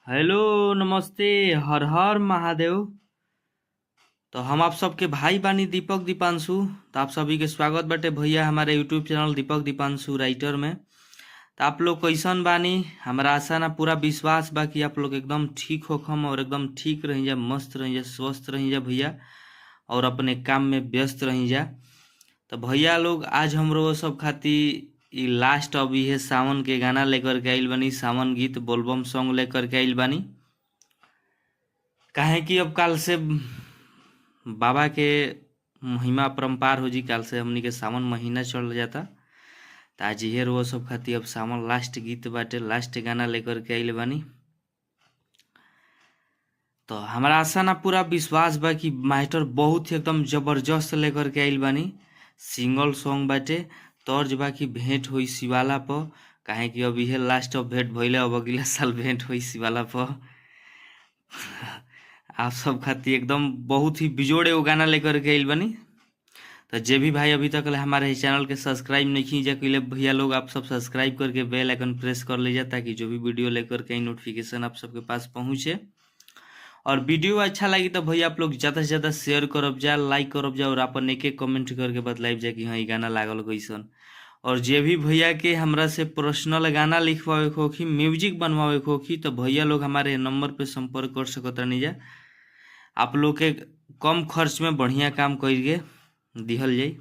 Hello नमस्ते, हर हर महादेव। तो हम आप सबके भाई बानी दीपक दीपांशु। तो आप सभी के स्वागत बाटे भैया हमारे YouTube channel Deepak Deepanshu writer में। तो आप लोग कैसन बानी? हमरा आशा ना पूरा विश्वास बा कि आप लोग एकदम ठीक होखम और एकदम ठीक रही जा, मस्त रही जा, स्वस्थ रही जा भैया, और अपने काम में व्यस्त रही जा। तो भैया लोग, आज हमरो सब खातिर ई लास्ट अब इहे सावन के गाना लेकर के आइल बानी, सावन गीत बोलबम सॉन्ग लेकर के आइल बानी। काहे कि अब काल से बाबा के महिमा परम्पार हो जी, काल से हमनी के सावन महीना चल जाता। तो आज इहे रोज सब खातिर अब सावन लास्ट गीत बाटे, लास्ट गाना लेकर के आइल बानी। तो हमारा आशा ना पूरा विश्वास बा कि मास्टर बहुत ही एकदम जबरदस्त लेकर के आइल बानी। सिंगल सॉन्ग बाटे, तर्ज बा कि भेंट होई शिवाला पर। काहे कि अब इहे लास्ट अब भेंट भइले, अब अगला साल भेंट होई शिवाला पर। आप सब खातिर एकदम बहुत ही बिजोड़ एगो गाना लेकर के आइल बानी। तो जे भी भाई अभी तक ले हमारे चैनल के सब्सक्राइब नहीं की जा भैया लोग, आप सब सब्सक्राइब करके बेल आइकन प्रेस कर लीजिए, ताकि जो भी वीडियो लेकर के नोटिफिकेशन आप सबके पास पहुँचे। और वीडियो अच्छा लगी तो भैया आप लोग ज़्यादा से ज़्यादा शेयर करब जा, लाइक करब जा, और अपन एक एक कमेंट करके बतलाइब जा कि हाँ, ई गाना लागल कैसन। और जे भी भैया के हमरा से पर्सनल गाना लिखवावे के होखी, म्यूजिक बनवावे के होखी, तो भैया लोग हमारे नंबर पे संपर्क कर सकत रहनी जा। आप लोग के कम खर्च में बढ़िया काम करके दिहल जाई।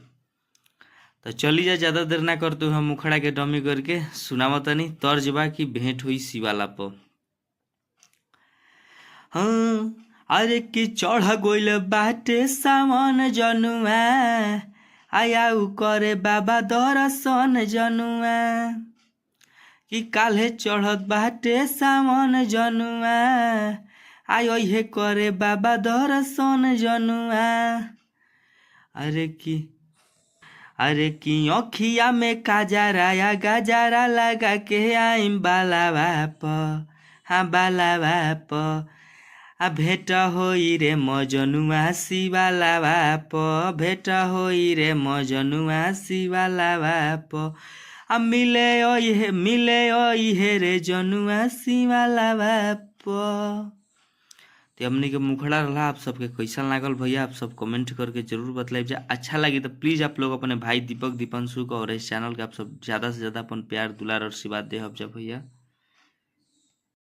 तो चली जा, ज़्यादा देर ना करते हुए हम मुखड़ा के डमी करके सुनावतनी। तर्ज बा कि भेंट हुई शिवाला पर। हाँ, अरे कि चढ़ गइल बाटे सावन जनुआ, आयाउ करे बाबा दर्शन जनुआ। कि काल्हे चढ़त बाटे सावन जनुआ, आय हे करे बाबा दर्शन जनुआ। अरे कि अखिया में काजरा या गजरा लगा के आइम बाला बाप, हाँ बाला बाप। आ भेंट होई रे मजनुआ शिवाला बाप, भेंट होई रे मजनुआ शिवाला बाप। आ मिले ओइ मिले ओइ हे रे जनुआ शिवाला बाप। तो हमनी के मुखड़ा रहा, आप सबके कैसन लागल भैया आप सब कमेंट करके जरूर बतलाइब जा। अच्छा लगी तो प्लीज़ आप लोग अपने भाई दीपक दीपांशु का और इस चैनल के आप सब ज़्यादा से ज़्यादा अपन प्यार दुलार और आशीर्वाद दे जा भैया।